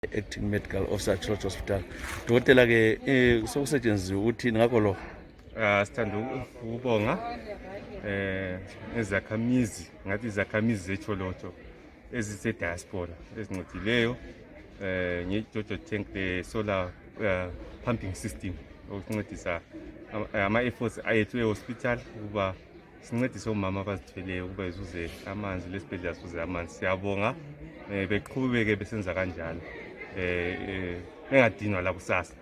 acting medical officer Church Hospital. Dokotela ke sokusetshenziswa ukuthi ngakho lo sithanda ukubonga ezakhamizi ngathi izakhamizi zeCholocho ezise diaspora ezincedileyo ngeJojo tank the solar pumping system ukuncedisa ama efforts ayethu ehospital kuba sincedise omama abazithweleyo ukuba izuze amanzi lesibhedlela sizuze amanzi. Siyabonga beqhubeke besenza kanjalo bengadinwa la kusasa.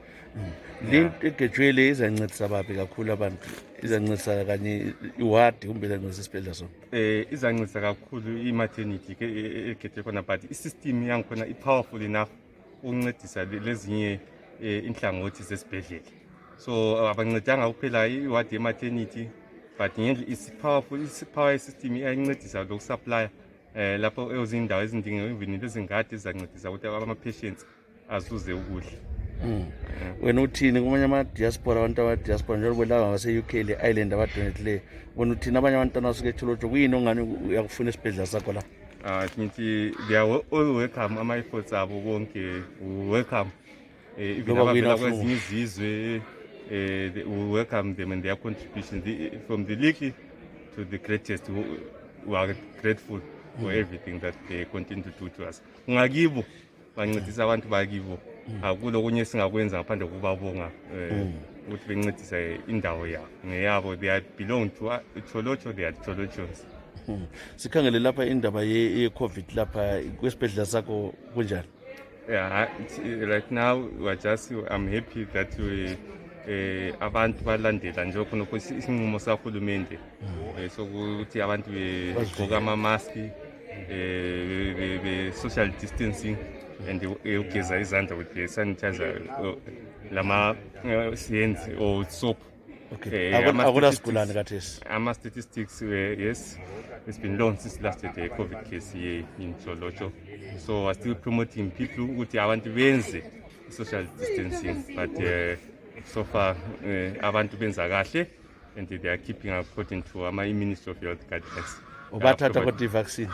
lento egejwele izancedisa babi kakhulu abantu, izancedisa kanye iwadi kumbe izancedisa isibhedlela sona. Izancedisa kakhulu i-maternity egejwe khona, but i-system yangikhona i-powerful enough ukuncedisa lezinye inhlangothi zesibhedlela. So abancedanga kuphela iwadi ye-maternity, but isi-powerful, isi-power system iyancedisa lokusupply lapho ezindawo ezindingo even lezingadi ezizancedisa ukuthi ama-patients azuze ukudla. Wena uthini kumanye ama-diaspora, abantu abadiaspora njalo kwelaba base-UK le-island abadonethileyo, wena uthini abanye abantwana basuke eCholocho, kuyini ongani uyakufuna esibhedlela sakho la? Ngithi they are all welcome, ama-efforts abo konke welcome, even abavela kwezinye izizwe we welcome them and their contribution from the little to the greatest. We are grateful for everything that they continue to do to us. Ngakibo bancedisa abantu bakibo, akulo kunye singakwenza ngaphandle kokubabonga ukuthi bencedisa indawo yabo ngeyabo. They belong to Cholocho, they are Cholochos. Sikhangele lapha indaba ye-COVID lapha kwesibhedlela sakho kunjani? Yeah, right now I'm happy that abantu balandela nje khona isinqumo sakahulumende sokuthi abantu begqoka ama-maski, be-social distancing and ugeza izandla with the sanitizer lama hands or soap. Okay. Akulasigulane kathesi. Ama-statistics, yes, it's been long since last year the COVID case here in Cholocho. So we're still promoting people ukuthi abantu benze social distancing, but so far abantu benza kahle and they are keeping according to our Ministry of Health guidelines. Ubathatha kodwa i-vaccine?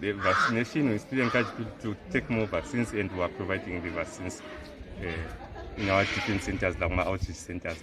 The vaccination, we still encourage people to take more vaccines, and we are providing the vaccines in our different centers like my outreach centers.